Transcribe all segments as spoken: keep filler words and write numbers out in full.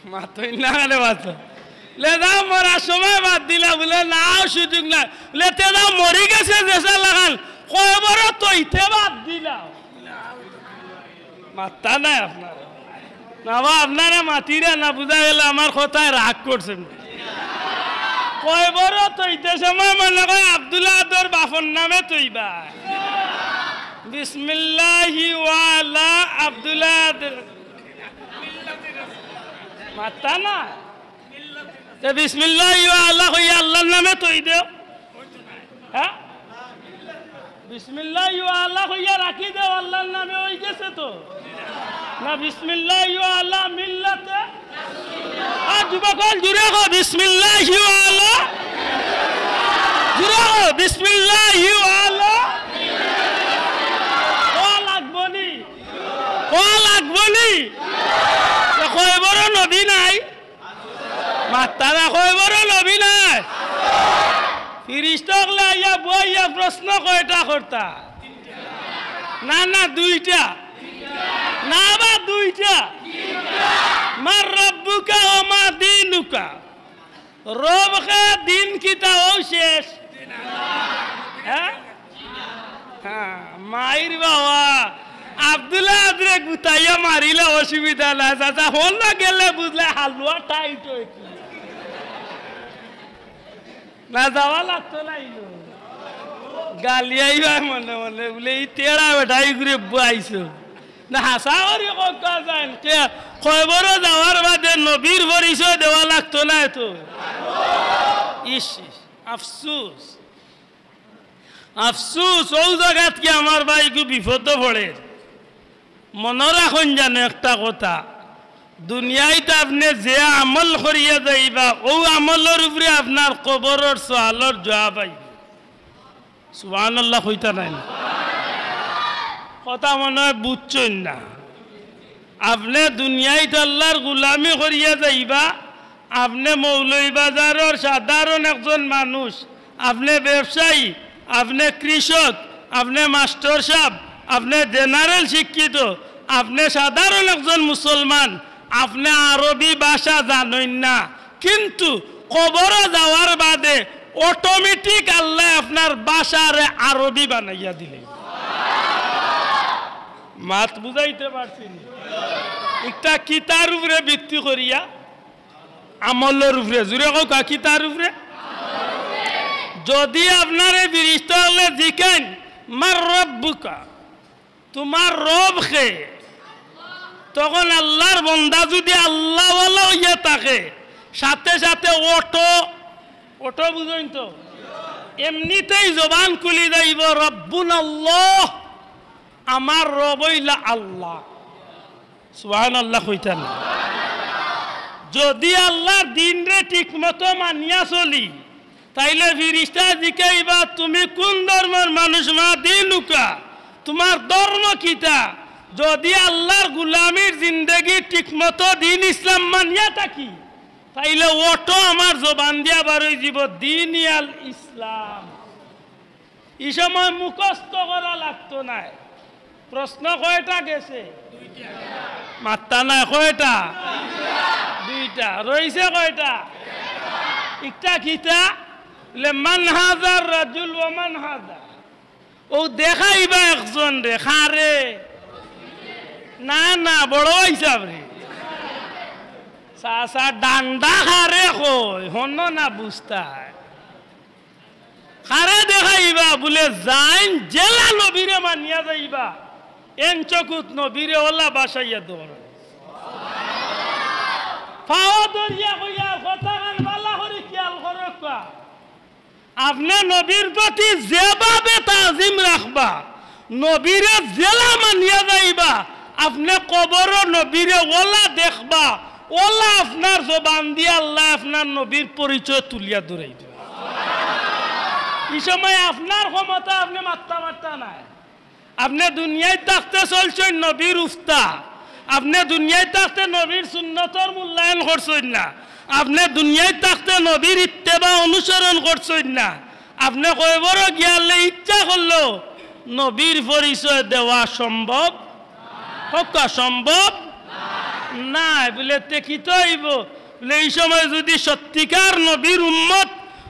মাতইন না কেনে বাচ্চা? লে যাও, মরার সময় বাদ দিলা বুলে, নাও সুযোগ নাই। লে তে যাও, মরি গেছে যেছা লাখান, কবরো থইতে বাদ দিলাও। মাত্তা নাই আপনার। না বা আপনারা মাতিরা না, বুঝা গেল আমার কথায় রাগ করছেন। কবরো থইতে সময় মনে কয় আব্দুল আহাদর বাপর নামে থইবা। বিসমিল্লাহি ওয়া আলা আব্দুল আহাদ। মাত্তা না। তে বিসমিল্লাহি ওয়া আলা কইয়া আল্লাহর নামে থই দেও। হ্যাঁ? বিসমিল্লাহি ওয়া আলা কইয়া রাখি দেও, আল্লাহর নামে অই গেছে তো। না, বিসমিল্লাহি ওয়া আলা মিল্লাতে। আর যুবক অকল জুরে কও, বিসমিল্লাহি ওয়া আলা। জুরে কও, বিসমিল্লাহি ওয়া আলা। কওয়া লাগবো নি? কওয়া লাগবো নি? তো কবরো নবী নাই? মাত্তা না, কবরো নবী নাই? ফিরিস্তা অকলে আইয়া বইয়া প্রশ্ন কয়টা করতা? না, না, দুইটা। না বা দুইটা। মান রাব্বুকা ওয়া মা দীনুকা। রব কে, দিন কিতা, অউ শেষ। হ্যাঁ? হ্যাঁ, মাইর বাবা। আব্দুল আহাদরে গুতাইয়া মারিলে অসুবিধা নাই। চাচা, হন না গেলে বুঝলে হালুয়া টাইট অইতো। না, যাওয়া লাগতো না ইনো। গালিয়াই অয় মনে মনে, বুলে, "ই তেড়া বেটা, ই ঘুরে বইছো।" না, হাছা করি কওয়া যায়। কে, কবরো যাওয়ার বাদে নবীর পরিচয় দেওয়া লাগতো না তো। ইস, ইস, আফসুস। আফসুস, অউ জাগাত কি আমার ভাই কেউ বিপদো পড়ের। মনো রাখইন জানো একটা কথা, দুনিয়াইত আপনে যে আমল করিয়া যাইবা, অউ আমলর উপরে আপনার কবরর সওয়ালর জুয়াব আইবো। সুবহানাল্লাহ কইতা নায় নি? কথা মনো অয় বুঝছইন না। আপনে দুনিয়াইত আল্লাহর গুলামি করিয়া যাইবা, আপনে মৌলভীবাজারর সাধারণ একজন মানুষ, আপনে ব্যবসায়ী, আপনে কৃষক, আপনে মাস্টর সাব, আপনে জেনারেল শিক্ষিত, আপনে সাধারণ একজন মুসলমান, আপনে আরবি ভাষা জানইন না, কিন্তু কবরো যাওয়ার বাদে অটোমেটিক আল্লায় আপনার ভাষারে আরবি বানাইয়া দিলে। মাত বুঝাইতে পারছি নি? একটা কিতার উপরে ভিত্তি করিয়া, আমলর উপরে, জুরে কউক্কা, কিতার উপরে? যদি আপনারে ফিরিস্তা অকলে জিকাইন, "মান রাব্বুকা?" তুমার রব কে? তখন আল্লাহর বন্দা যুদি আল্লাহওয়ালা অইয়া থাকে, সাথে সাথে অটো, অটো বুঝইন তো, এমনিতেই জবান খুলি যাইবো, "রব্বুনাল্লাহ, আমার রব অইলা আল্লাহ।" সুবহানাল্লাহ কইতা না? যদি আল্লাহর দিনরে ঠিকমতো মানিয়া চলি, তাইলে ফিরিস্তায় জিকাইবা, "তুমি কুন ধর্মর মানুষ? মা দীনুকা, তুমার ধর্ম কিতা?" যদি আল্লাহর গুলামির জিন্দেগি ঠিকমতো দিন ইসলাম মানিয়া থাকি, তাইলে অটো আমার জবান দিয়া বারই যিবো, "দীনি আল ইসলাম।" ই সময় মুখস্থ করা লাগতো নায়। প্রশ্ন কয়টা গেছে? মাত্তা নায়, কয়টা? দুইটা। রইছে কয়টা? একটা কিতা? বলে, "মান হাজার রাজুল ওয়া মান হাজা।" অউ দেখাইবা একজনরে, কারে? না, না, বড় হিসাব রে। চাচা, ডান্ডা কারে কয়? হনো না বুঝতায়। কারে দেখাইবা? বলে, "যাইন যেলা নবীরে মানিয়া যাইবা, এন চকুত নবীরে অলা বাসাইয়া ধর।" পাও ধরিয়া কইয়ার, কথাখান ভালা করি খেয়াল করউক্কা। আপনে নবীর প্রতি যেভাবে তাজিম রাখবা, নবীরে যেলা মানিয়া যাইবা, আপনে কবরো নবীরে অলা দেখবা, অলা আপনার জবান দিয়া আল্লায় আপনার নবীর পরিচয় তুলিয়া ধরাই দিবা। ই সময় আপনার ক্ষমতা, আপনে মাত্তা মাত্তা নায়। আপনে দুনিয়াইত থাকতে চলছইন নবীর উস্তা, আপনে দুনিয়াইত থাকতে নবীর সুন্নতর মূল্যায়ন করছইন না, আপনে দুনিয়াইত থাকতে নবীর ইত্তেবা অনুসরণ করছইন না, আপনে কবরো গিয়ালে ইচ্ছা করলেও নবীর পরিচয় দেওয়া সম্ভব? কউক্কা সম্ভব? নাই বুলে, তে কিতা অইবো? বুলে, ই সময় যুদি সত্যিকার নবীর উম্মত,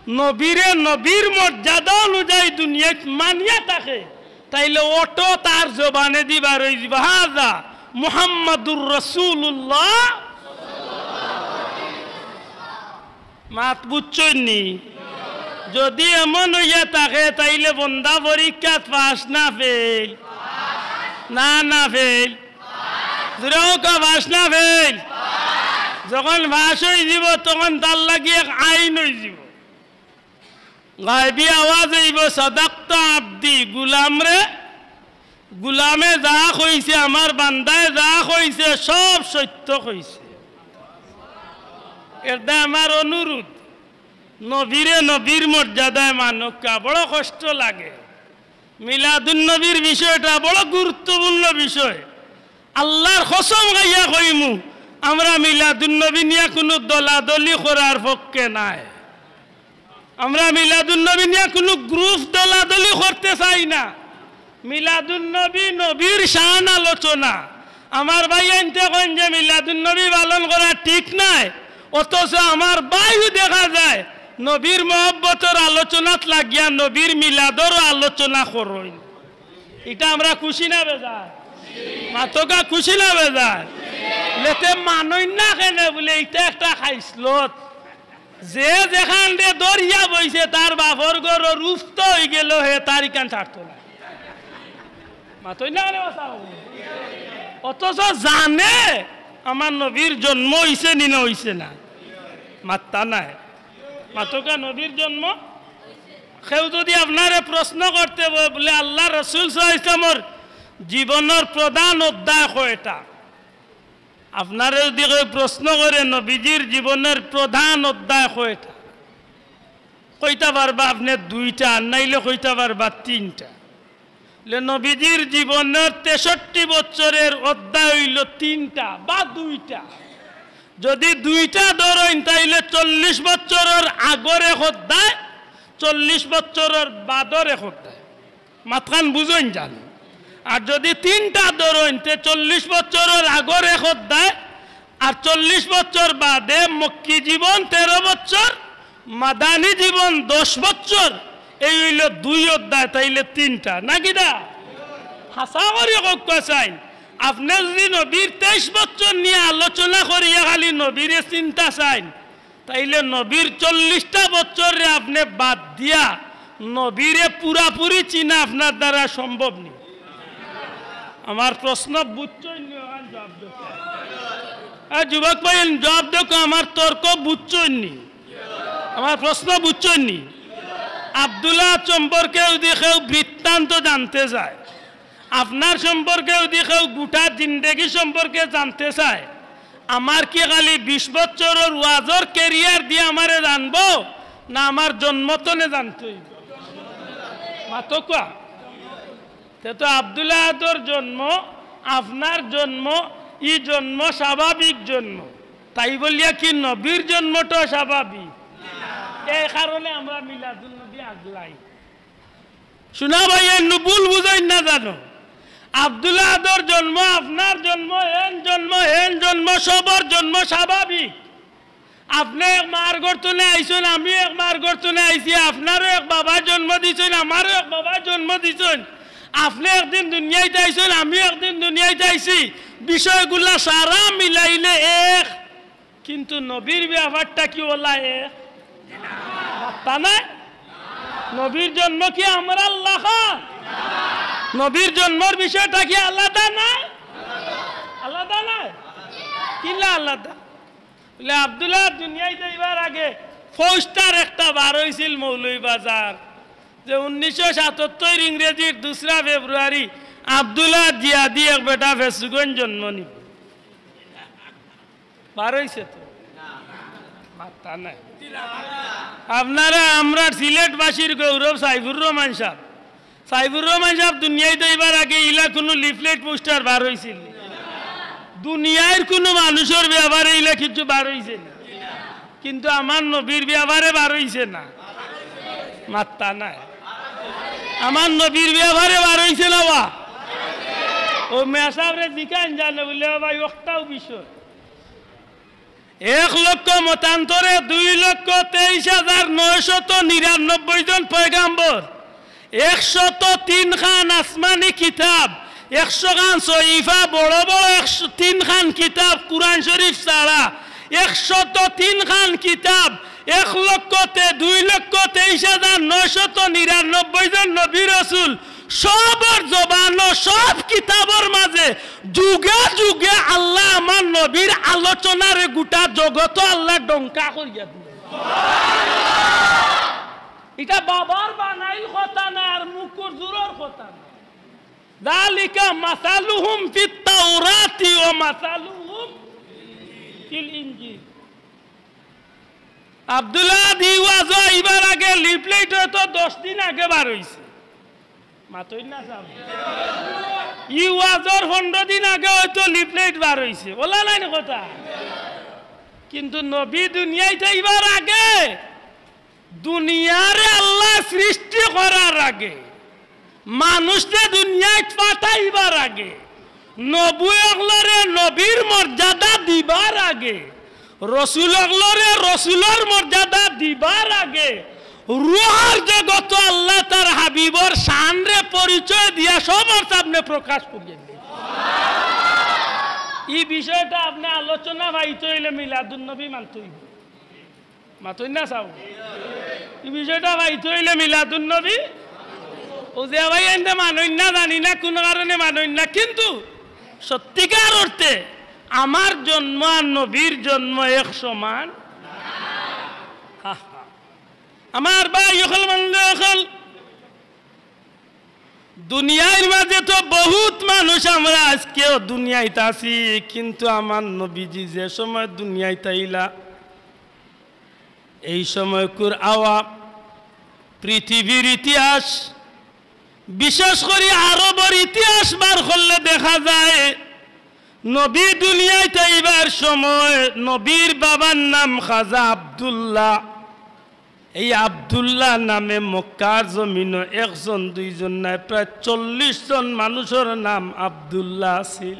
নবীরে নবীর মর্যাদা অনুযায়ী দুনিয়াত মানিয়া থাকে, তাইলে অটো তার জবানেদি বার অইযিবো, "হাজা মুহাম্মাদুর রাসূলুল্লাহ।" মাত বুঝছইন নি? যুদি এমন অইয়া থাকে, তাইলে বন্দা পরীক্ষাত পাস না ফেইল? না, না ফেইল। জুরে কউক্কা, পাস না ফেইল? যখন পাস অইযিবো, তখন তার লাগি এক আইন অইযিবো। গায়বী আওয়াজ অইবো, "সাদাক্তা আবদি", গুলামরে, গুলামে যা কইছে, আমার বান্দায় যা কইছে, সব সত্য কইছে। এরদায় আমার অনুরোধ, নবীরে নবীর মর্যাদায় মানউক্কা। বড় কষ্ট লাগে। মিলাদুন নবীর বিষয়টা বড় গুরুত্বপূর্ণ বিষয়। আল্লার কসম খাইয়া কইমু, আমরা মিলাদুন নবী নিয়া কুনু দলাদলি করার পক্ষে নায়। আমরা মিলাদুন নবী নিয়া কুনু group দলাদলি করতে চাই না। মিলাদুন নবী নবীর শান আলোচনা। আমার ভাইয়াইন্তে কইন যে মিলাদুন নবী পালন করা ঠিক নায়, অথচ আমার ভাইও দেখা যায় নবীর মহব্বতর আলোচনাত লাগিয়া নবীর মিলাদরও আলোচনা করইন। ইটা আমরা খুশি না বেজার? মাতউক্কা, খুশি না বেজার? লেতে মানইন না কেনে বুলে, ইটা একটা খাইছলত। যে যেখানরে ধরিয়া বইছে, তার বাপর ঘরর উফতা অইগেলেও হে তার ইখান ছাড়তো না। মাতইন না কেনে বাবা? অথচ জানে আমার নবীর জন্ম অইছে নি না অইছে না। মাত্তা নাই। মাতউক্কা, নবীর জন্ম। কেউ যুদি আপনারে প্রশ্ন করতে বয়, বুলে, "আল্লার রসুল সাল্লাল্লাহু আলাইহি ওয়াসাল্লামর জীবনর প্রধান অধ্যায় কয়টা?" আপনারে যুদি কেউ প্রশ্ন করে, "নবীজির জীবনর প্রধান অধ্যায় কয়টা?" কইতা পারবা আপনে দুইটা, আর নাইলে কইতা পারবা তিনটা। লে নবীজির জীবনর তেষট্টি বছরর অধ্যায় অইলো তিনটা বা দুইটা। যুদি দুইটা ধরইন, তাইলে চল্লিশ বছরর আগর এক অধ্যায়, চল্লিশ বছরর বাদর এক অধ্যায়। মাতখান বুঝইন জানি। আর যুদি তিনটা ধরইন, তে চল্লিশ বছরর আগর এক অধ্যায়, আর চল্লিশ বছর বাদে মক্কি জীবন তেরো বছর, মাদানী জীবন দশ বছর, এই অইলো দুই অধ্যায়, তাইলে তিনটা, না কিতা? হাছা করি কউক্কা চাইন, আপনে যুদি নবীর তেইশ বছর নিয়া আলোচনা করিয়া খালি নবীরে চিনতা চাইন, তাইলে নবীর চল্লিশটা বছররে আপনে বাদ দিয়া নবীরে পুরাপুরি চিনা আপনার দ্বারা সম্ভব নি। আমার প্রশ্ন বুঝছইন নি? অখান জবাব দেউক্কা। এ যুবক ভাই, জবাব দেউক্কা, আমার তর্ক বুঝছইন নি? আমার প্রশ্ন বুঝছইন নি? আব্দুল্লাহ সম্পর্কে যুদি কেউ বৃত্তান্ত জানতে চায়, আপনার সম্পর্কে যুদি কেউ গুটা জিন্দেগি সম্পর্কে জানতে চায়, আমার কি খালি বিশ বছরর ওয়াজর career দিয়া আমারে জানবো, না আমার জন্ম তনে জানতে অইবো? মাতউক্কা। তে তো আব্দুল আহাদর জন্ম, আপনার জন্ম, ই জন্ম স্বাভাবিক জন্ম। তাই বলিয়া কি নবীর জন্মটা স্বাভাবিক? এই কারণে আমরা মিলাদুন নবী আগলাই। শুনা ভাই, এন ভুল বুঝইন না জানো। আব্দুল আহাদর জন্ম, আপনার জন্ম, এন জন্ম, হেন জন্ম, সবর জন্ম স্বাভাবিক। আপনে এক মার ঘর তনে আইছইন, আমিও এক মার ঘর তনে আইছি। আপনারও এক বাবা জন্ম দিছইন, আমারও এক বাবা জন্ম দিছইন। আপনে একদিন দুনিয়াইত আইছইন, আমিও একদিন দুনিয়াইত আইছি। বিষয়গুলা সারা মিলাইলে এক, কিন্তু নবীর ব্যাপারটা কি অলা এক? মাত্তা নাই? নবীর জন্ম কি আমরার লাখান? নবীর জন্মর বিষয়টা কি আলাদা নাই? আলাদা নাই? কিলা আলাদা? বলে, আব্দুল্লাহ দুনিয়াইত আইবার আগে পোস্টার একটা বার অইছিল মৌলভীবাজার, যে উনিশশো সাতাত্তর ইংরেজির দুসরা ফেব্রুয়ারি আব্দুল্লাহ জিয়াদি এক বেটা ফেসুগঞ্জ জন্ম নিব। বার অইছে তো? মাত্তা নাই। আপনারা, আমরার সিলেটবাসীর গৌরব সাইফুর রহমান সাব। সাইফুর রহমান সাব দুনিয়াইত আইবার আগে ইলা কুনু লিফলেট পোস্টার বার অইছিল নি? দুনিয়ার কুনু মানুষর ব্যাপারে ইলা কিচ্ছু বার অইছে না, কিন্তু আমার নবীর ব্যাপারে বার অইছে না। মাত্তা নাই। আমার নবীর ব্যাপারে বার অইছে না বা? ও মেসাবরে জিকাইন জানে বলে, "ও ভাই, অকটাউ বিষয়।" এক লক্ষ মতান্তরে দুই লক্ষ তেইশ হাজার নয়শত নিরানব্বই জন পয়গাম্বর, একশত তিন খান আসমানি কিতাব, একশো খান সহিফা, বড় বড় একশো তিন খান কিতাব, কুরআন শরীফ ছাড়া একশত তিন খান কিতাব, এক লক্ষ তে-, দুই লক্ষ তেইশ হাজার নয়শত নিরানব্বই জন নবী রসুল, সবর জবানো, সব কিতাবর মাঝে যুগে যুগে আল্লাহ আমার নবীর আলোচনারে গোটা জগত আল্লাহ ডঙ্কা করিয়া দিল। ইটা বাবার বানাইল কথা না, আর মুখর জোরর কথা না। ذلك مثلهم في التوراة ومثلهم في الإنجيل. আব্দুল্লাহ দি ওয়াজ অইবার আগে লিফলেট হয়তো দশ দিন আগে বার অইছে। মাতইন না সাব। ই ওয়াজর পনেরো দিন আগে হয়তো লিফলেট বার অইছে। ওলা নাইন কথা। কিন্তু নবী দুনিয়াইত আইবার আগে, দুনিয়ারে আল্লাহ সৃষ্টি করার আগে, মানুষরে দুনিয়াইত পাঠাইবার আগে, নবী অকলরে নবীর মর্যাদা দিবার আগে, রসুল অকলরে রসুলর মর্যাদা দিবার আগে, রুহর জগত আল্লাহ তার হাবিবর শানরে পরিচয় দিয়া সবর সামনে প্রকাশ করিয়া দিল। ই বিষয়টা আপনে আলোচনা পাইতে অইলে মিলাদুন নবী মানতে অইবো। মাতইন না সাব। ই বিষয়টা পাইতে অইলে মিলাদুন নবী। ও যে ভাই এনতে মানইন না, জানি না কোন কারণে মানইন না, কিন্তু সত্যিকার অর্থে আমার জন্ম আর নবীর জন্ম এক সমান। হা, হা। আমার ভাই অকল, বন্ধু অকল, দুনিয়ার মাঝে তো বহুত মানুষ আমরা আজকেও দুনিয়াইত আছি, কিন্তু আমার নবীজি যে সময় দুনিয়াইত আইলা, এই সময়কুর আওয়া পৃথিবীর ইতিহাস, বিশেষ করি আরবর ইতিহাস বার করলে দেখা যায়, নবী দুনিয়াইত আইবার সময় নবীর বাবার নাম খাজা আব্দুল্লাহ। এই আব্দুল্লাহ নামে মক্কার জমিনো একজন দুইজন নায়, প্রায় চল্লিশ জন মানুষর নাম আব্দুল্লাহ আছিল।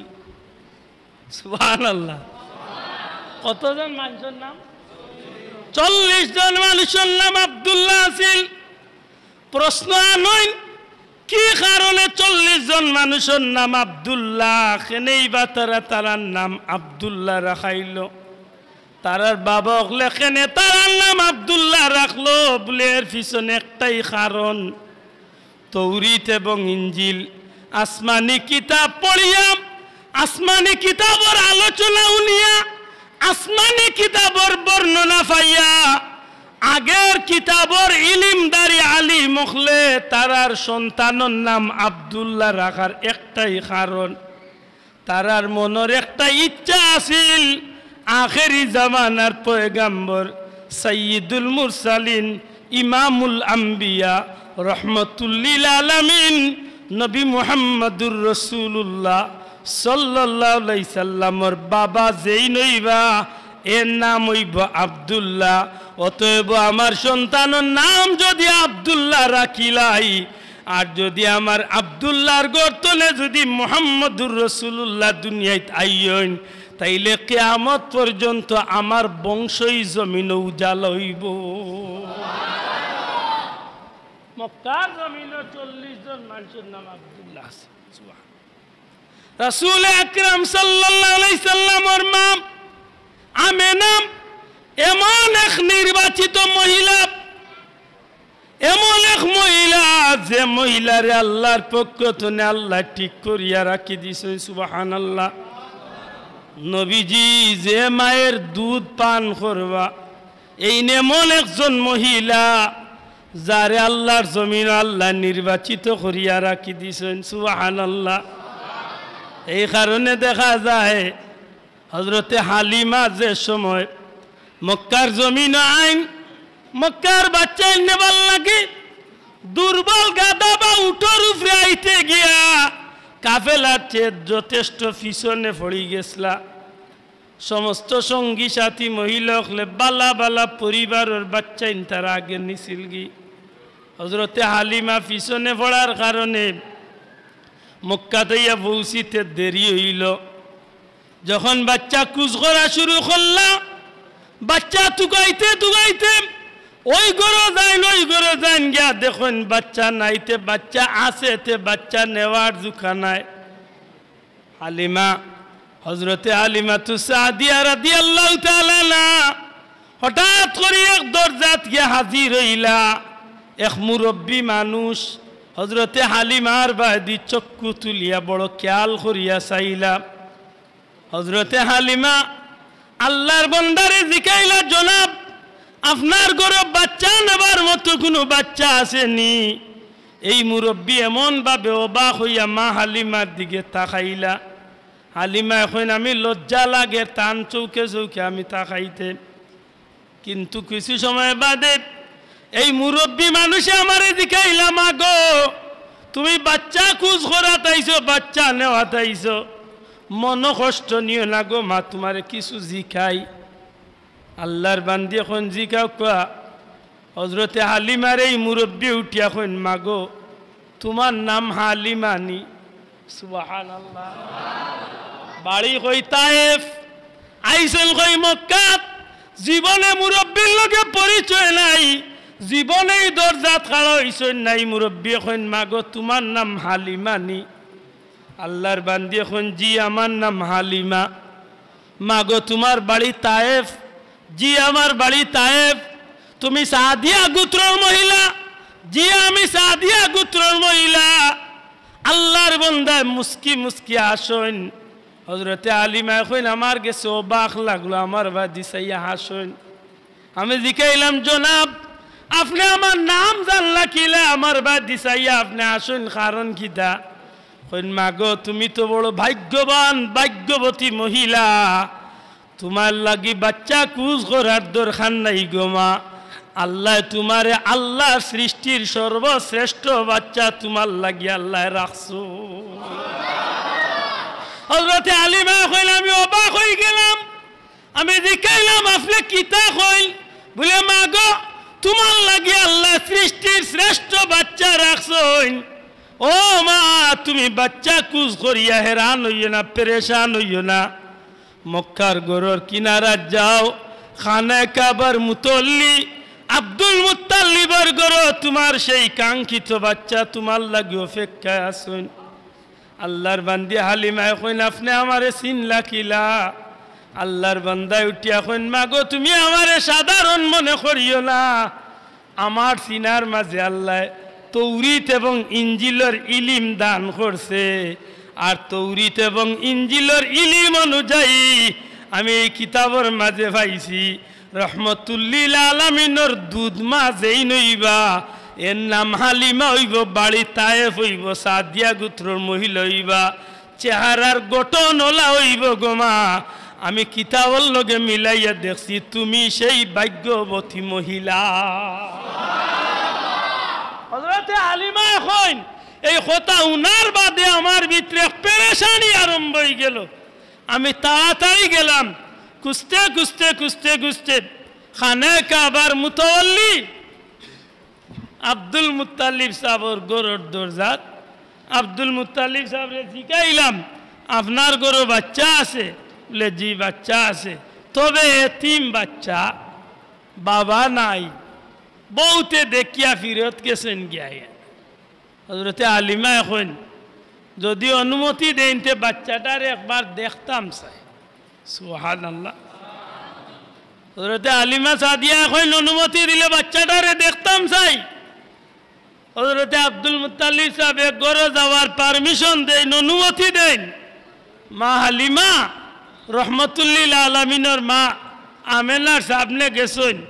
সুবহানাল্লাহ। কতজন মানুষর নাম? চল্লিশ জন মানুষর নাম আব্দুল্লাহ আছিল। প্রশ্ন আনইন, কি কারণে চল্লিশ জন মানুষর নাম আব্দুল্লাহ? কেনেই বা তারা তারার নাম আব্দুল্লাহ রাখাইল? তারার বাবা অকলে কেনে তারার নাম আব্দুল্লাহ রাখলো? বুলে এর পিছনে একটাই কারণ, তৌরিত এবং ইঞ্জিল আসমানি কিতাব পড়িয়া, আসমানি কিতাবর আলোচনা হুনিয়া, আসমানি কিতাবর বর্ণনা পাইয়া, আগের কিতাবর ইলিমদারি আলিম অকলে তারার সন্তানর নাম আব্দুল্লাহ রাখার একটাই কারণ, তারার মনর একটা ইচ্ছা আছিল, আখেরি জামানার পয়গাম্বর, সাইয়্যিদুল মুরসালিন, ইমামুল আম্বিয়া, রহমতুল্লিল আলামিন, নবী মুহাম্মাদুর রাসূলুল্লাহ সাল্লাল্লাহু আলাইহি সাল্লামর বাবা যেইন অইবা, এর নাম অইবো আব্দুল্লাহ। অতএব আমার সন্তানর নাম যুদি আব্দুল্লাহ রাখিলাই, আর যুদি আমার আব্দুল্লাহর গর্তনে যুদি মুহাম্মদুর রাসূলুল্লাহ দুনিয়াইত আইয়ইন, তাইলে কিয়ামত পর্যন্ত আমার বংশই জমিনো উজালা অইবো। মক্কার জমিনো চল্লিশ জন মানুষর নাম আব্দুল্লাহ আছে। সুবহান। রাসূল আকরাম সাল্লাল্লাহু আলাইহি সাল্লামর মা আমেনা এমন এক নির্বাচিত মহিলা, এমন এক মহিলা, যে মহিলারে আল্লাহর পক্ষ থনে আল্লাহ ঠিক করিয়া রাখি দিছইন। সুবহানাল্লাহ। নবীজি যে মায়ের দুধ পান করবা, এইন এমন একজন মহিলা, যারে আল্লাহর জমিনো আল্লাহ নির্বাচিত করিয়া রাখি দিছইন। সুবহানাল্লাহ। এই কারণে দেখা যায়, হজরতে হালিমা যে সময় মক্কার জমিনো আইন, মক্কার বাচ্চাইন নেবার লাগি দুর্বল গাধা বা উটর উপরে আইতে গিয়া কাফেলার চেয়ে যথেষ্ট পিছনে পড়ি গেছলা। সমস্ত সঙ্গী সাথী মহিলা অকলে বালা বালা পরিবারর বাচ্চাইন তারা আগে নিছিলগি। হজরতে হালিমা পিছনে পড়ার কারণে মক্কাত আইয়া পৌঁছিতে দেরি অইলো। যখন বাচ্চা কুজ করা শুরু করলা, বাচ্চা তুকাইতে তুকাইতে ওই ঘরো যাইন, ওই ঘরো যাইন, গিয়া দেখইন বাচ্চা নাই, তে বাচ্চা আছে, তে বাচ্চা নেওয়ার জুখা নাই। হালিমা, হযরতে হালিমাতু সাদিয়া রাদিয়াল্লাহু তাআলা আনহা হঠাৎ করি এক দরজাত গিয়া হাজির অইলা। এক মুরব্বি মানুষ হযরতে হালিমার বায়দি চক্ষু তুলিয়া বড় খেয়াল করিয়া চাইলা। হযরতে হালিমা আল্লার বন্দারে জিকাইলা, "জনাব, আপনার ঘরো বাচ্চা নেবার মতো কুনু বাচ্চা আছে নি?" এই মুরব্বি এমন ভাবে অবাক অইয়া মা হালিমার দিকে তাকাইলা। হালিমায় কইন, "আমি লজ্জা লাগের তান চউখে চউখে আমি তাকাইতে।" কিন্তু কিছু সময় বাদে এই মুরব্বি মানুষে আমারে জিকাইলা, "মা গো, তুমি বাচ্চা খুজ করাত আইছো, বাচ্চা নেওয়াত আইছো, মনো কষ্ট নিও না গো মা, তুমারে কিছু জিকাই।" আল্লার বান্দিয়ে কইন, "জিকাউক্কা।" হযরতে হালিমারে এই মুরব্বি উঠিয়া কইন, "মা গো, তুমার নাম হালিমা নি?" সুবহানাল্লাহ। বাড়ি কই তায়েফ, আইছইন কই মক্কাত, জীবনে মুরব্বির লগে পরিচয় নাই, জীবনে ই দরজাত খাড়া অইছইন নাই। মুরব্বিয়ে কইন, "মা গো, তুমার নাম হালিমা নি?" আল্লার বান্দিয়ে কইন, "জি, আমার নাম হালিমা।" "মা গো, তুমার বাড়ি তায়েফ?" "জি, আমার বাড়ি তায়েফ।" "তুমি সাদিয়া গোত্রর মহিলা?" "জি, আমি সাদিয়া গোত্রর মহিলা।" আল্লার বন্দায় মুস্কি মুস্কি হাসইন। হযরতে হালিমায় কইন, "আমার গেছে অবাক লাগলো, আমার বায়দি চাইয়া হাসইন।" আমি জিকাইলাম, "জনাব, আপনে আমার নাম জানলা কিলা? আমার বায়দি চাইয়া আপনে হাসইন, কারণ কিতা?" কইন, "মা গো, তুমি তো বড় ভাগ্যবান, ভাগ্যবতী মহিলা। তুমার লাগি বাচ্চা খুজ করার দরকার নাই গো মা। আল্লায় তুমারে, আল্লার সৃষ্টির সর্বশ্রেষ্ঠ বাচ্চা তুমার লাগি আল্লায় রাখছো।" হযরতে হালিমায় কইন, "আমি অবাক অইগেলাম।" আমি জিকাইলাম, "আপনে কিতা কইন?" বুলে, "মা গো, তুমার লাগি আল্লায় সৃষ্টির শ্রেষ্ঠ বাচ্চা রাখছইন। ও মা, তুমি বাচ্চা খুজ করিয়া হেরান অইও না, পেরেশান অইও না। মক্কার ঘরর কিনারাত যাও, খানায়ে কাবার মুতল্লি আব্দুল মুত্তালিবর ঘরো তুমার সেই কাঙ্ক্ষিত বাচ্চা তুমার লাগি অপেক্ষায় আছইন।" আল্লার বান্দি হালিমায় কইন, "আপনে আমারে চিনলা কিলা?" আল্লার বান্দায় উঠিয়া কইন, "মা গো, তুমি আমারে সাধারণ মনে করিও না। আমার সিনার মাঝে আল্লায় তৌরিত এবং ইঞ্জিলর ইলিম দান করছে। আর তৌরিত এবং ইঞ্জিলর ইলিম অনুযায়ী আমি এই কিতাবর মাঝে পাইছি, রহমতুল্লিল আলামিনর দুধ মা যেইন অইবা, এর নাম হালিমা অইবো, বাড়ি তায়েফ অইবো, সাদিয়া গোত্রর মহিলা অইবা, চেহারার গঠন অলা অইবো গো মা। আমি কিতাবর লগে মিলাইয়া দেখছি, তুমি সেই ভাগ্যবতী মহিলা।" হযরতে হালিমায় কইন, এই কথা হুনার বাদে আমার ভিতরে এক পেরেশানি আরম্ভ অইগেলো। আমি তাড়াতাড়ি গেলাম, খুজতে, খুজতে, খুজতে, খুজতে খানায়ে কাবার মুতওয়াল্লি আব্দুল মুত্তালিব সাবর ঘরর দরজাত আব্দুল মুত্তালিব সাবরে জিকাইলাম, "আপনার ঘরো বাচ্চা আছে?" বুলে, "জি, বাচ্চা আছে, তবে এতিম বাচ্চা, বাবা নাই, বউতে দেখিয়া ফিরত গেছইন গিয়া।" হযরতে হালিমায় কইন, "যদি অনুমতি দেইন, তে বাচ্চাটারে একবার দেখতাম চাই।" সুবহানাল্লাহ। হযরতে হালিমা সাদিয়ায় কইন, "অনুমতি দিলে বাচ্চাটারে দেখতাম চাই।" হযরতে আব্দুল মুত্তালিব সাবে ঘরো যাওয়ার permission দেইন, অনুমতি দেইন। মা হালিমা রহমতুল্লিল আলামিনর মা আমেনার সামনে গেছইন।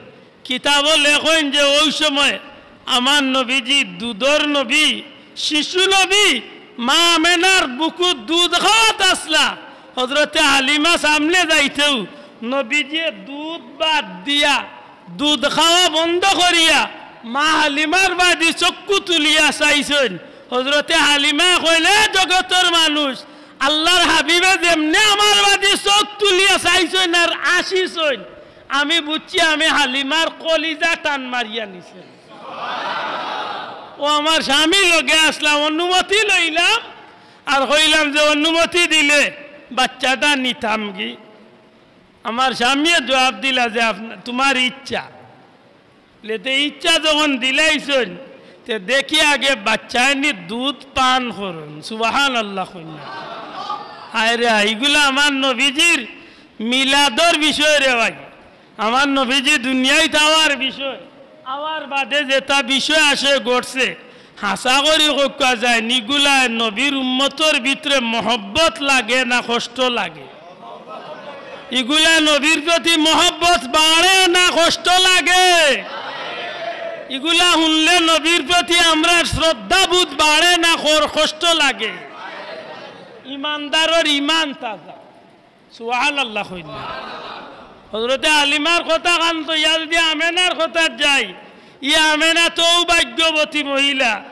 কিতাবো লেখইন যে ওই সময় আমার নবীজি দুধর নবী, শিশু নবী, মা আমেনার বুকুত দুধ খাওয়াত আছলা। হযরতে হালিমা সামনে যাইতেউ নবীজিয়ে দুধ বাদ দিয়া, দুধ খাওয়া বন্ধ করিয়া মা হালিমার বায়দি চক্ষু তুলিয়া চাইছইন। হযরতে হালিমায় কইন, "এ জগতর মানুষ, আল্লার হাবিবে যেমনে আমার বায়দি চউখ তুলিয়া চাইছইন আর হাসিছইন, আমি বুঝছি আমি হালিমার কলিজা টান মারিয়া নিছে। ও আমার স্বামী লগে আছলা, অনুমতি লইলাম আর কইলাম যে অনুমতি দিলে বাচ্চাটা নিতামগি।" আমার স্বামীয়ে জুয়াব দিলা যে, "আপনা-, তুমার ইচ্ছা।" বলে, "তে ইচ্ছা যখন দিলাইছইন, তে দেখি আগে বাইচ্চাইন্তে দুধ পান করইন।" সুবহানাল্লাহ কইন না। হায়রে, ইগুলা আমার নবীজির মিলাদর বিষয় রে ভাই। আমার নবীজি দুনিয়াইত আওয়ার বিষয়, আওয়ার বাদে যেতা বিষয় আছে ঘটছে, হাছা করি কউক্কা যায়নি, ইগুলায় নবীর উম্মতর ভিতরে মহব্বত লাগে না কষ্ট লাগে? ইগুলায় নবীর প্রতি মহব্বত বাড়ে না কষ্ট লাগে? ইগুলা হুনলে নবীর প্রতি আমরার শ্রদ্ধাবোধ বাড়ে না কর-, কষ্ট লাগে? ইমানদারর ইমান তাজা। সুবহানাল্লাহ কইন না। হযরতে হালিমার কথাখান তো ইয়া যদি আমেনার কথাত যাই, ই আমেনা তো ভাগ্যবতী মহিলা,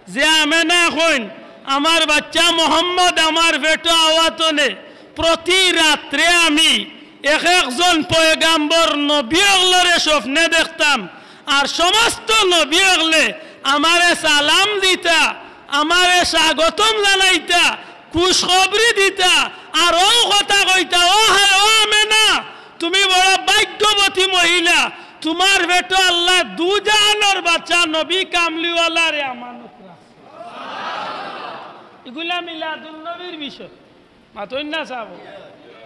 যে আমেনা কইন, "আমার বাইচ্চা মোহাম্মদ আমার পেটো আওয়াতনে প্রতি রাত্রে আমি এক একজন পয়গাম্বর নবী অকলরে স্বপ্নে দেখতাম, আর সমস্ত নবী অকলে আমারে সালাম দিতা, আমারে স্বাগতম জানাইতা, খুশখবরি দিতা, আর অউ কথা কইতা, ও হায়, ও আমেনা, তুমি বড় ভাগ্যবতী মহিলা, তুমার পেটো আল্লায় দুজাহানর বাদশা নবী কামলিওয়ালারে আমানত রাখছে।" ইগুলা মিলাদুন নবীর বিষয়। মাতইন না সাব।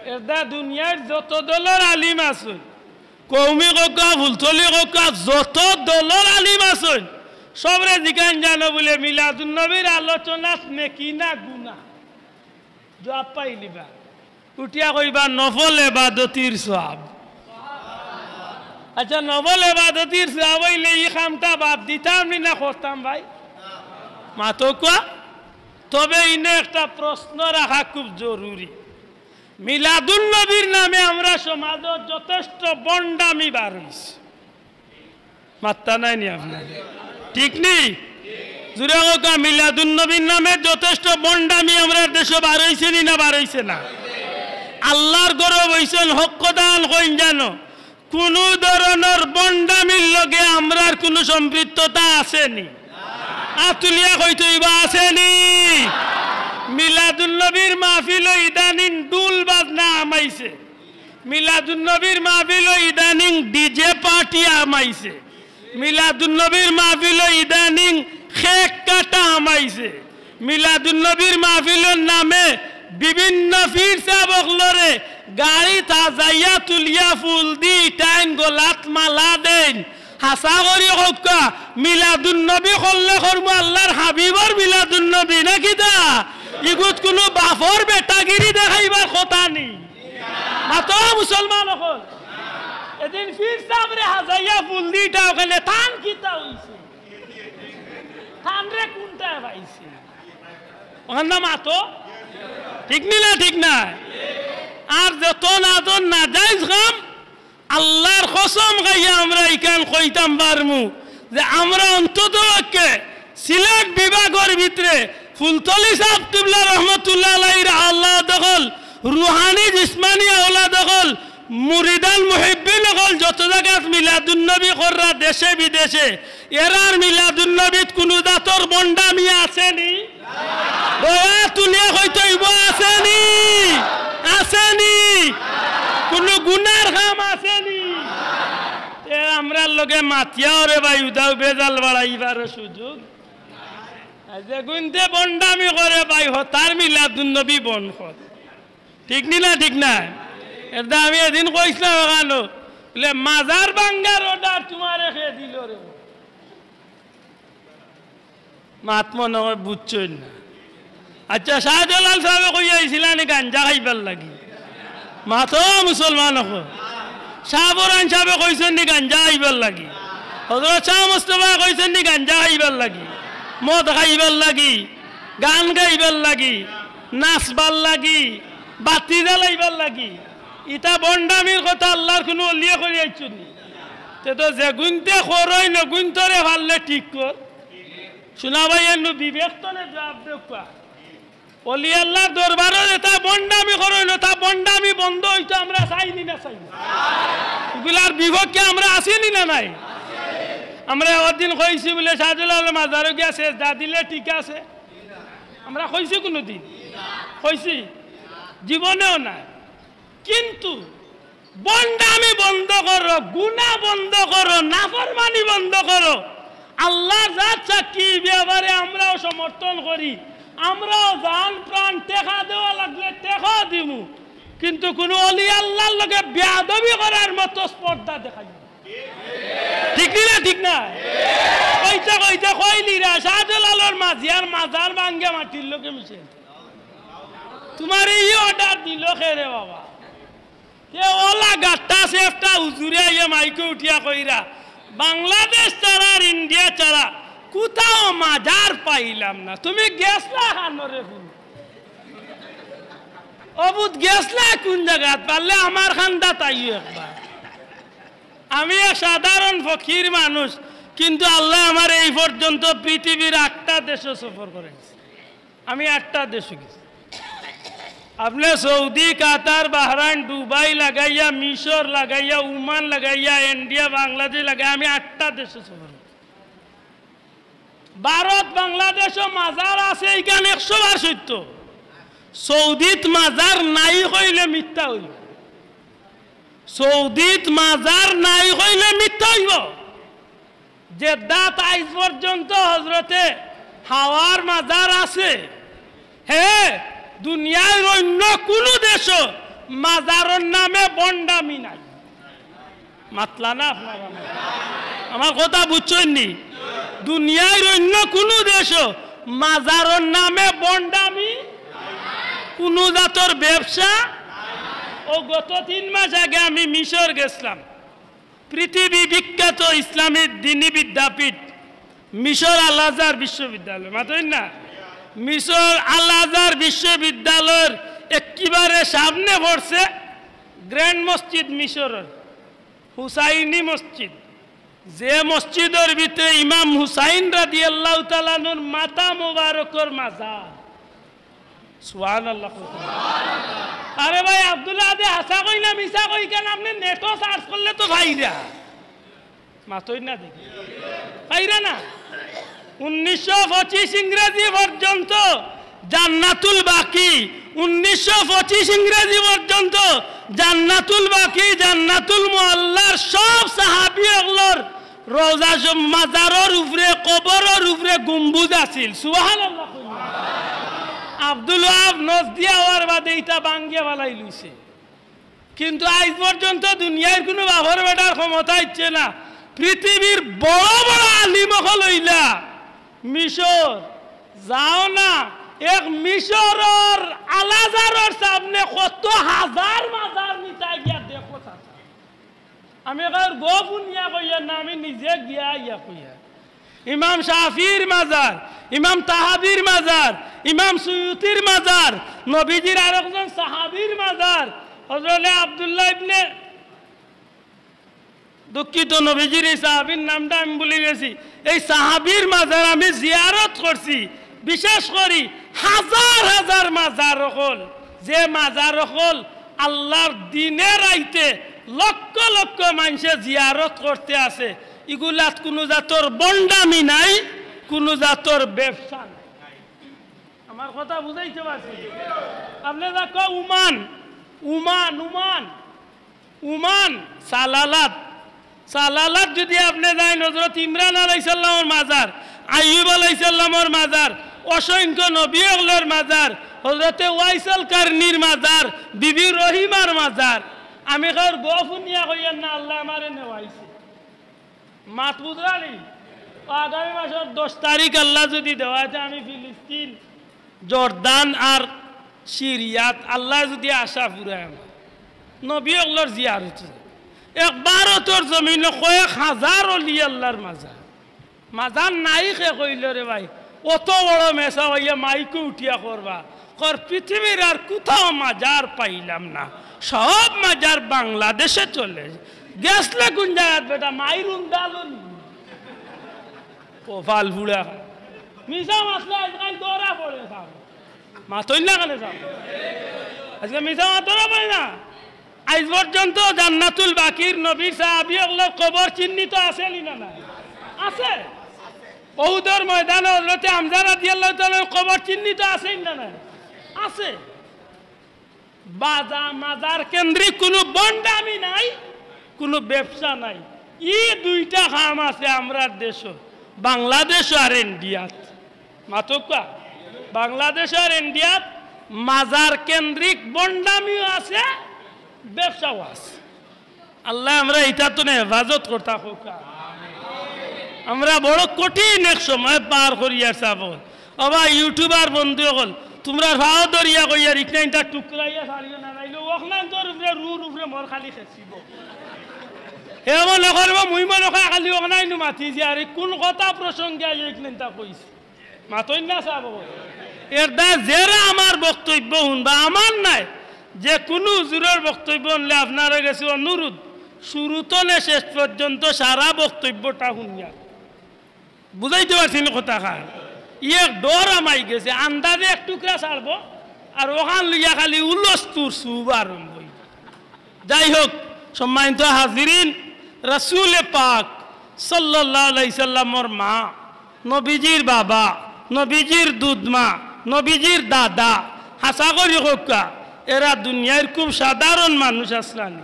এরদায় দুনিয়ার যত দলর আলিম আছইন, কওমি কউক্কা, ফুলতলি কউক্কা, যত দলর আলিম আছইন, সবরে জিকাইন জানো বুলে, "মিলাদুন নবীর আলোচনাত নেকি না গুনা?" জুয়াব পাইলিবা। উঠিয়া কইবা, "নফল এবাদতির সওয়াব।" আচ্ছা, নফল এবাদতির সওয়াব অইলে ই কামটা বাদ দিতাম নি না করতাম ভাই? মাতউক্কা। তবে ইনো একটা প্রশ্ন রাখা খুব জরুরি। মিলাদুন নবীর নামে আমরার সমাজো যথেষ্ট ভন্ডামি বার অইছে। মাত্তা নাই নি আপনার? ঠিক নি? জুরে কউক্কা, মিলাদুন নবীর নামে যথেষ্ট ভন্ডামি আমরার দেশো বার অইছে নি না বার অইছে না? আল্লার ঘরো বইছইন, হক কথাখান কইন জানো, কুনু ধরনর ভন্ডামির লগে আমরার কুনু সম্পৃক্ততা আছে নি? আত তুলিয়া কইতে অইবো, আছে নি? মিলাদুন নবীর মাহফিলো ইদানিং ঢুল বাজনা হামাইছে, মিলাদুন নবীর মাহফিলো ইদানিং ডিজে পার্টি হামাইছে, মিলাদুন নবীর মাহফিলো ইদানিং কেক কাটা হামাইছে, মিলাদুন নবীর মাহফিলর নামে বিভিন্ন পীর সাব অকলরে গাড়িত হাজাইয়া তুলিয়া ফুল দি ইটাইন গলাত মালা দেইন। হাছা করি কউক্কা, মিলাদুন নবী করলে করমু আল্লার হাবিবর মিলাদুন নবী, না কিতা? ইগুত কুনু বাপর বেটাগিরি দেখাইবার কথা নি। মাতো মুসলমান অকল। এদিন পীর সাবরে হাজাইয়া ফুল দি ইটা অখানে তান কিতা অইছে? তানরে কুনটায় পাইছে? অখান না মাতো। ঠিক নি না, ঠিক না? আর যত নাদন নাজাইজ কাম, আল্লার কসম খাইয়া আমরা ইখান কইতাম পারমু যে আমরা অন্তত পক্ষে সিলেট বিভাগর ভিতরে ফুলতলি সাব কিবলা রহমতুল্লাহ আলাইহির আওলাদ অকল, রুহানি জিসমানি আওলাদ অকল, মুরিদান মুহিব্বিন অকল যত জাগাত মিলাদুন নবী কররা দেশে বিদেশে, এরার মিলাদুন নবীত কুনু জাতর ভন্ডামি আছে নি? গলা তুলিয়া কইতে অইবো, আছে নি? আছে নি? কুনু গুনার কাম আছে নি? এ আমরার লগে মাতিয়া ওরে ভাই, উদাউ বেজাল বাড়াইবার সুযোগ। আর যেগুইন্তে ভন্ডামি করে ভাই, হতার মিলাদুন নবী বন্ধ কর। ঠিক নি না, ঠিক না? এরদায় আমি এদিন কইছলাম অখানো, বুলে, "মাজার ভাঙ্গার অর্ডার তুমারে কে দিলো রে?" মাত মনো অয় বুঝছইন না। আচ্ছা, শাহজালাল সাবে কইয়া আইছিলা নি গাঞ্জা খাইবার লাগি? মাতো মুসলমান অকল। শাহ পরান সাবে কইছইন নি গাঞ্জা খাইবার লাগি? হযরত শাহ মুস্তফায় কইছইন নি গাঞ্জা খাইবার লাগি, মদ খাইবার লাগি, গান গাইবার লাগি, নাচবার লাগি, বাতি জ্বালাইবার লাগি? ইতা ভন্ডামির কথা আল্লার কুনু অলিয়ে করি আইছইন নি? তে তো যেগুইন্তে করইন অগুইন্তরে পারলে ঠিক কর। শুনা ভাই, এনু বিবেক তনে জুয়াব দেউক্কা। অলি আল্লার দরবারো যেতা ভন্ডামি করইন, অতা ভন্ডামি বন্ধ অইতো আমরা চাই নি না চাই না? ইগুলার বিপক্ষে আমরা আছি নি না নাই? আমরা একদিন কইছি বুলে শাহজালাল মাজারো গিয়া সেজদা দিলে ঠিক আছে। আমরা কইছি কুনুদিন? কইছি? জীবনেও নায়। কিন্তু ভন্ডামি বন্ধ করো, গুনা বন্ধ করো, নাফরমানি বন্ধ করো। আল্লার জাত সাক্ষী, ই ব্যাপারে আমরাও সমর্থন করি। আমরাও জান প্রাণ টেকা দেওয়া লাগলে টেকাও দিমু, কিন্তু কুনু অলি আল্লার লগে বেয়াদবি করার মতো স্পর্ধা দেখাইও না। ঠিক নি না? ঠিক না? কইতে কইতে কইলিরা, শাহজালালর মাঝিয়ার মাজার ভাঙ্গে মাটির লগে মিশে। তুমারে ই অর্ডার দিল কে রে বাবা? তে অলা গাট্টা সেফটা হুজুরে আইয়া মাইকো উঠিয়া কইরা, "বাংলাদেশ ছাড়া আর ইন্ডিয়া ছাড়া কুথাও মাজার পাইলাম না।" তুমি গেছলা কানো রে ফুল? অবুত গেছলা কুন জাগাত? পারলে আমার কান্দাত আইও একবার। আমি এক সাধারণ ফকির মানুষ, কিন্তু আল্লায় আমারে এই পর্যন্ত পৃথিবীর আটটা দেশো সফর করাইছে। আমি আটটা দেশো গেছি। আপনে সৌদি, কাতার, বাহরাইন, দুবাই লাগাইয়া, মিশর লাগাইয়া, ওমান লাগাইয়া, ইন্ডিয়া, বাংলাদেশ লাগাইয়া আমি আটটা দেশো সফর করছি। ভারত, বাংলাদেশো মাজার আছে, ইখান একশো বার সত্য। সৌদিত মাজার নাই কইলে মিথ্যা অইবো। সৌদিত মাজার নাই কইলে মিথ্যা অইবো। জেদ্দাত আইজ পর্যন্ত হজরতে হাওয়ার মাজার আছে। হে, দুনিয়ার অইন্য কুনু দেশো মাজারর নামে ভন্ডামি নাই। মাতলা না আপনারা? আমার কথা বুঝছইন নি? দুনিয়ার অইন্য কুনু দেশো মাজারর নামে ভন্ডামি, কুনু জাতর ব্যবসা। ও গত তিন মাস আগে আমি মিশর গেছলাম। পৃথিবী বিখ্যাত ইসলামী দ্বীনি বিদ্যাপীঠ মিশর আল আজহার বিশ্ববিদ্যালয়, মাতইন না? মিশর আল আজহার বিশ্ববিদ্যালয়র একেবারে সামনে পড়ছে গ্র্যান্ড মসজিদ মিশরর, হুসাইনি মসজিদ, যে মসজিদর ভিতরে ইমাম হুসাইন রাদিয়াল্লাহু তাআলা আনহুর মাথা মোবারকর মাজার। সুবহানাল্লাহ কইতা। আরে ভাই আব্দুল্লাহ আদে, হাছা কই না মিছা কই, কেন আপনে নেটো সার্চ করলে তো পাইরা। মাতইন না দেখি। পাইরা না? উনিশশো পঁচিশ ইংরেজি পর্যন্ত জান্নাতুল বাকি, উনিশশো পঁচিশ ইংরেজি পর্যন্ত জান্নাতুল বাকি, জান্নাতুল মুআল্লার সব সাহাবী অকলর রওজা স-, মাজারর উপরে, কবরর উপরে গম্বুজ আছিল। সুবহানাল্লাহ কইন। আব্দুল ওয়াহাব নজদি আওয়ার বাদে ইটা ভাঙ্গিয়া ফালাইলিছে। কিন্তু আইজ পর্যন্ত দুনিয়ার কুনু বাপর বেটার ক্ষমতা ইচ্ছে না। পৃথিবীর বড় বড় আলিম অকল অইলা মিশর, যাও না, এক মিশরর আল আজহারর সামনে কত হাজার মাজার মিটাই গিয়া দেখো চাচা। আমি কার গফ হুনিয়া কইয়ার না, আমি নিজে গিয়া আইয়া কইয়ার। ইমাম শাফির মাজার, ইমাম তাহাবির মাজার, ইমাম সুয়ুতির মাজার, নবীজির আরেকজন সাহাবির মাজার, হযরতে আব্দুল্লাহ ইবনে, দুঃখিত, নবীজির এই সাহাবির নামটা আমি ভুলি গেছি। এই সাহাবির মাজার আমি জিয়ারত করছি, বিশেষ করি হাজার হাজার মাজার অকল, যে মাজার অকল আল্লার দিনে রাইতে লক্ষ লক্ষ মানষে জিয়ারত করতে আছে। ইগুলাত কুনু জাতর ভন্ডামি নাই, কুনু জাতর ব্যবসা নাই। আমার কথা বুঝাইতে পারছি? আপনে দেখো উমান, উমান, উমান, উমান, সালালাত, সালালাত যদি আপনে যাইন, হযরত ইমরান আলাইহিস সালামর মাজার, আইয়ুব আলাইহিস সালামর মাজার, অসংখ্য নবী অকলর মাজার, হযরতে ওয়াইস আল কারনির মাজার, বিবি রহিমার মাজার। আমি কার গফ হুনিয়া কইয়ার না, আল্লায় আমারে নেওয়াইছে। মাত বুঝরা নি? ও আগামী মাসর দশ তারিখ আল্লায় যদি দেওয়ায়, তে আমি ফিলিস্তিন, জর্দান আর সিরিয়াত আল্লায় যদি আশা ফুরায় আমার, নবী অকলর জিয়ারত। এক ভারতর জমিনো কয়েক হাজার অলি আল্লার মাজার। মাজার নাই কে কইল রে ভাই, অত বড় মেসাব অইয়া মাইকো উঠিয়া করবা, কর পৃথিবীর আর কুথাও মাজার পাইলাম না, সব মাজার বাংলাদেশে চলে। গেছলে কুন জাগাত বেটা, মাইর উন্দালন। কপাল ফুড়া। মিছা মাতলে আজকাল ধরা পড়ে সাব। মাতইন না কেনে সাব? আজকে মিছা মাত ধরা পড়ে না। আইজ পর্যন্ত জান্নাতুল বাকির নবীর সাহাবী অকলর কবর চিহ্নিত আছে নি না নাই? আছে। উহুদর ময়দানো হযরতে হামজা রাদিয়াল্লাহু তাআলা আনহুর কবর চিহ্নিত আছে নি না নাই? আছে। বাজা-, মাজার কেন্দ্রিক কুনু ভন্ডামি নাই, কুনু ব্যবসা নাই। ই দুইটা কাম আছে আমরার দেশো, বাংলাদেশো আর ইন্ডিয়াত। মাতউক্কা, বাংলাদেশো আর ইন্ডিয়াত মাজার কেন্দ্রিক ভন্ডামিও আছে, ব্যবসাও আছে। আল্লায় আমরা ইতা থনে হেফাজত করতা কউক্কা। আমরা বড় কঠিন এক সময় পার করিয়ার চাবো। ওবা YouTuber বন্ধু অকল, তুমরার পাও ধরিয়া কইয়ার, ইকনাইনতা টুকরাইয়া ছাড়িও না, নাইলে অকনাইনতর উপরে রুর উপরে মর খালি খেছিবো। হে মনে করবো, মুই মনে কয় খালি অকনাইনউ মাতি যে, আরে কুন কথা প্রসঙ্গে আইয়া ইকনাইনতা কইছি। মাতইন না চাবো। এরদায় যেরা আমার বক্তব্য হুনবা, আমার নায়, যে কুনু হুজুরর বক্তব্য হুনলে আপনারার গেছে অনুরোধ, শুরু থনে শেষ পর্যন্ত সারা বক্তব্যটা হুনিয়া। বুঝাইতে পারছি নি কথাখান? ই এক ডর হামাই গেছে, আন্দাজে এক টুকরা ছাড়বো, আর অখান লইয়া খালি হুলস্থুল শুরু আরম্ভ অইবো। যাই হোক, সম্মানিত হাজিরিন, রাসূলে পাক সাল্লাল্লাহু আলাইহি সাল্লামর মা, নবীজির বাবা, নবীজির দুধ মা, নবীজির দাদা, হাছা করি কউক্কা, এরা দুনিয়ার খুব সাধারণ মানুষ আছলা নি?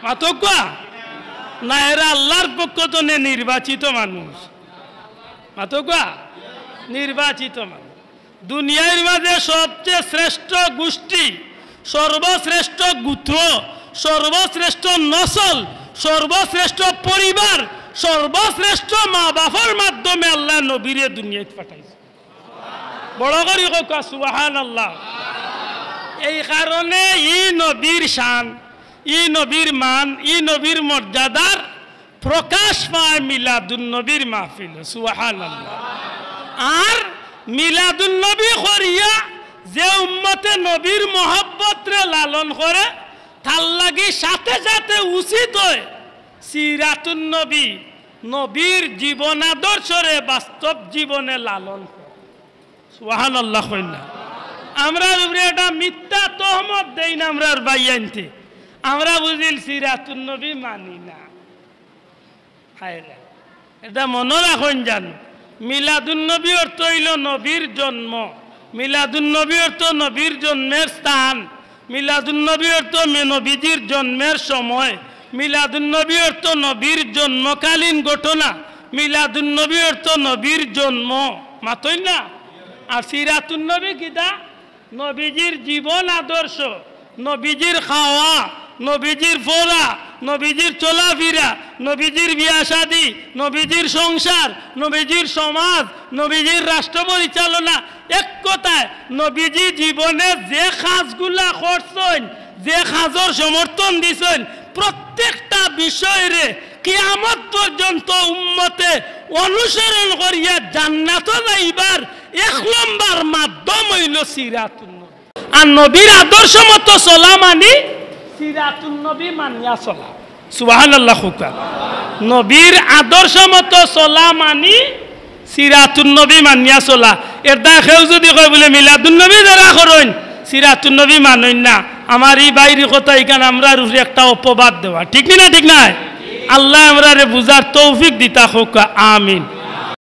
মাতউক্কা? না, এরা আল্লার পক্ষ থনে নির্বাচিত মানুষ। মাতউক্কা? নির্বাচিত মানুষ। দুনিয়ার মাঝে সবচেয়ে শ্রেষ্ঠ গোষ্ঠী, সর্বশ্রেষ্ঠ গোত্র, সর্বশ্রেষ্ঠ নসল, সর্বশ্রেষ্ঠ পরিবার, সর্বশ্রেষ্ঠ মা বাপর মাধ্যমে আল্লায় নবীরে দুনিয়াত পাঠাইছে। বড় করি কউক্কা সুবহানাল্লাহ। এই কারণে ই নবীর শান, ই নবীর মান, ই নবীর মর্যাদার প্রকাশ পায় মিলাদুন নবীর মাহফিলো। সুবহানাল্লাহ। আর মিলাদুন নবী করিয়া যে উম্মতে নবীর মহব্বতরে লালন করে, তার লাগি সাথে সাথে উচিত অয় সিরাতুন নবী, নবীর জীবন আদর্শরে বাস্তব জীবনে লালন করে। সুবহানাল্লাহ কইন না। আমরার উপরে এটা মিথ্যা তহমত দেইন আমরার ভাইয়াইন্তে। আমরা বুঝিল সিরাতুন নবী মানি না। হায় রে। এটা মনো রাখইন জানো, মিলাদুন নবী অর্থ অইলো নবীর জন্ম, মিলাদুন নবী অর্থ নবীর জন্মের স্থান, মিলাদুন নবী অর্থ মে-, নবীজির জন্মের সময়, মিলাদুন নবী অর্থ নবীর জন্মকালীন ঘটনা, মিলাদুন নবী অর্থ নবীর জন্ম। মাতইন না? আর সিরাতুন নবী কিতা? নবীজির জীবন আদর্শ, নবীজির খাওয়া, নবীজির পড়া, নবীজির চলাফিরা, নবীজির বিয়া শাদী, নবীজির সংসার, নবীজির সমাজ, নবীজির রাষ্ট্র পরিচালনা। এক কথায়, নবীজি জীবনে যে কাজগুলা করছইন, যে কাজর সমর্থন দিছইন, প্রত্যেকটা বিষয়রে কিয়ামত পর্যন্ত উম্মতে অনুসরণ করিয়া জান্নাতো যাইবার এক নম্বর মাধ্যম অইলো সিরাতুন নবী। আর নবীর আদর্শ মতো চলা মানি সিরাতুন নবী মানিয়া চলা। সুবহানাল্লাহ কউক্কা। নবীর আদর্শ মতো চলা মানি সিরাতুন নবী মানিয়া চলা। এরদায় কেউ যুদি কয় বুলে মিলাদুন নবী যেরা করইন, সিরাতুন নবী মানইন না, আমার ই ভাইর কথা ইখান আমরার উপরে একটা অপবাদ দেওয়া। ঠিক নি না? ঠিক নায়? আল্লায় আমরারে বুঝার তৌফিক দিতা কউক্কা। আমিন।